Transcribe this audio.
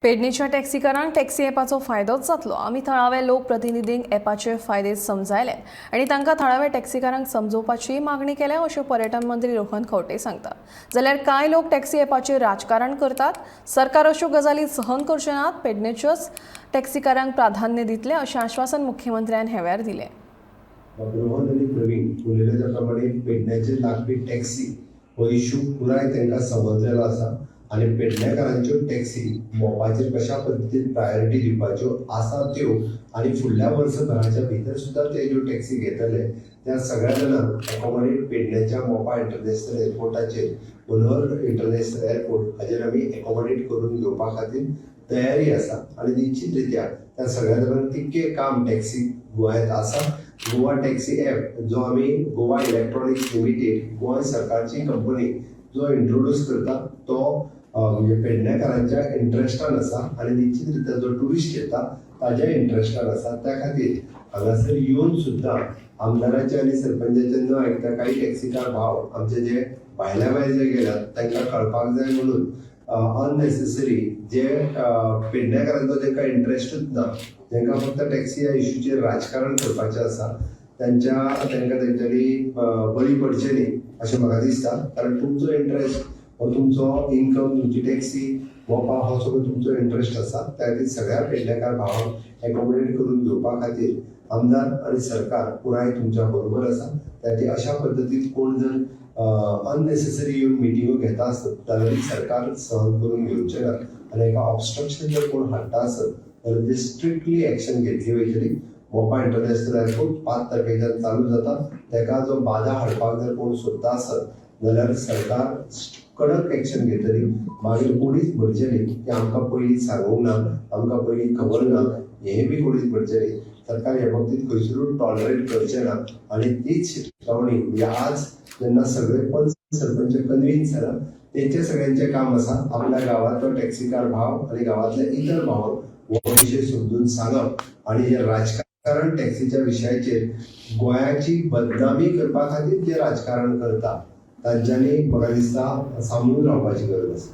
पेडणेच्या टॅक्सीकारांक taxi ॲपाचो फायदोच जातलो. आमी थळावे लोकप्रतिनिधींक ॲपाचे फायदे समजायले आनी तांकां थळाव्या टॅक्सीकारांक समजोवपाची मागणी केल्या, अशें पर्यटन मंत्री रोहन खंवटे सांगतात. जाल्यार कांय लोक टॅक्सी ॲपाचेर राजकारण करतात. सरकार अश्यो गजाली सहन करचे नात. पेडणेच्याच टॅक्सीकारांक प्राधान्य दितले, अशें आश्वासन मुख्यमंत्र्यान ह्या वेळार दिलें. रोहन आनी प्रवीण उलयले त्या प्रमाणे पेडण्याचेर लागपी टॅक्सी हो इशू पुराय तांकां समजलेलो आसा आनी पेडणेकारांच्यो टॅक्सी मोपाचेर कशा पद्दतीन प्रायोरिटी दिवपाच्यो आसा त्यो आनी फुडल्या वर्सभराच्या भितर सुद्दां ते ज्यो टॅक्सी घेतले त्या सगळ्या जाणांक एकोमोडेट पेडण्याच्या मोपा इंटरनॅशनल एअरपोर्टाचेर, मनोहर इंटरनॅशनल एअरपोर्ट हाजेर आमी एकोमोडेट करून घेवपा खातीर तयारी आसा. आनी निश्चित रित्या त्या सगळ्या जाणांक तितकें काम टॅक्सी गोंयांत आसा. गोवा टॅक्सी ॲप जो आमी गोवा इलेक्ट्रॉनिक्स लिमिटेड, गोंय सरकारची कंपनी जो इंट्रोड्यूस करता, तो म्हणजे पेडणेकारांच्या इंट्रस्टान आसा आनी निश्चित रित्या जो ट्युरिस्ट येता ताज्या इंट्रस्टान आसा. त्या खातीर हांगासर येवन सुद्दां आमदाराचे आनी सरपंचाचे न आयकता काही टॅक्सीकार भाव आमचे जे भायल्या भायर जे गेल्यात, तांकां कळपाक जाय म्हणून अननेसेसरी जे पेडणेकारांचो तांकां इंट्रस्टूच ना, तांकां फक्त टॅक्सी ह्या इशूचेर राजकारण करपाचें आसा, तांकां तेंच्यांनी बळी पडचें न्ही अशें म्हाका दिसता. कारण तुमचो इंट्रस्ट हो तुमचो इन्कम, तुमची टॅक्सी, मोपा हो सगळो तुमचो इंट्रस्ट आसा. त्या खातीर सगळ्या पेडणेकार भावांक एकोमोडेट करून घेवपा खातीर आमदार आनी सरकार पुराय तुमच्या बरोबर आसा. त्या खातीर अशा पद्दतीन कोण जर अननेसेसरी येवन मिटिंगो घेता आसत जाल्यार सरकार सहन करून घेवचें ना आनी एका ऑबस्ट्रक्शन जर कोण हाडटा आसत जाल्यार ते स्ट्रिक्टली एक्शन घेतली वयतली. मोपा इंटरनॅशनल एअरपोर्ट 5 तारखेच्यान चालू जाता. ताका जो बाधा हाडपाक जर कोण सोदता आसत जाल्यार सरकार कडक एक्शन घेतली. मागीर कोणीच म्हणचें न्ही की आमकां पयलीं सांगूंक ना, आमकां पयलीं खबर ना, हें बी कोणीच म्हणचें न्ही. सरकार हे बाबतींत खंयसरूच टॉलरेट करचें ना. आनी तीच शिटकावणी म्हणजे आज जेन्ना सगळे पंच सरपंच कन्विन्स जाला, तेंचे सगळ्यांचें काम आसा आपल्या गांवांतलो टॅक्सीकार भाव आनी गांवांतले इतर भावांक हो विशय समजून सांगप आनी हे राजकारण टॅक्सीच्या विशयाचेर गोंयाची बदनामी करपा खातीर जे राजकारण करता, तांच्यांनी म्हाका दिसता सांबाळून रावपाची गरज आसा.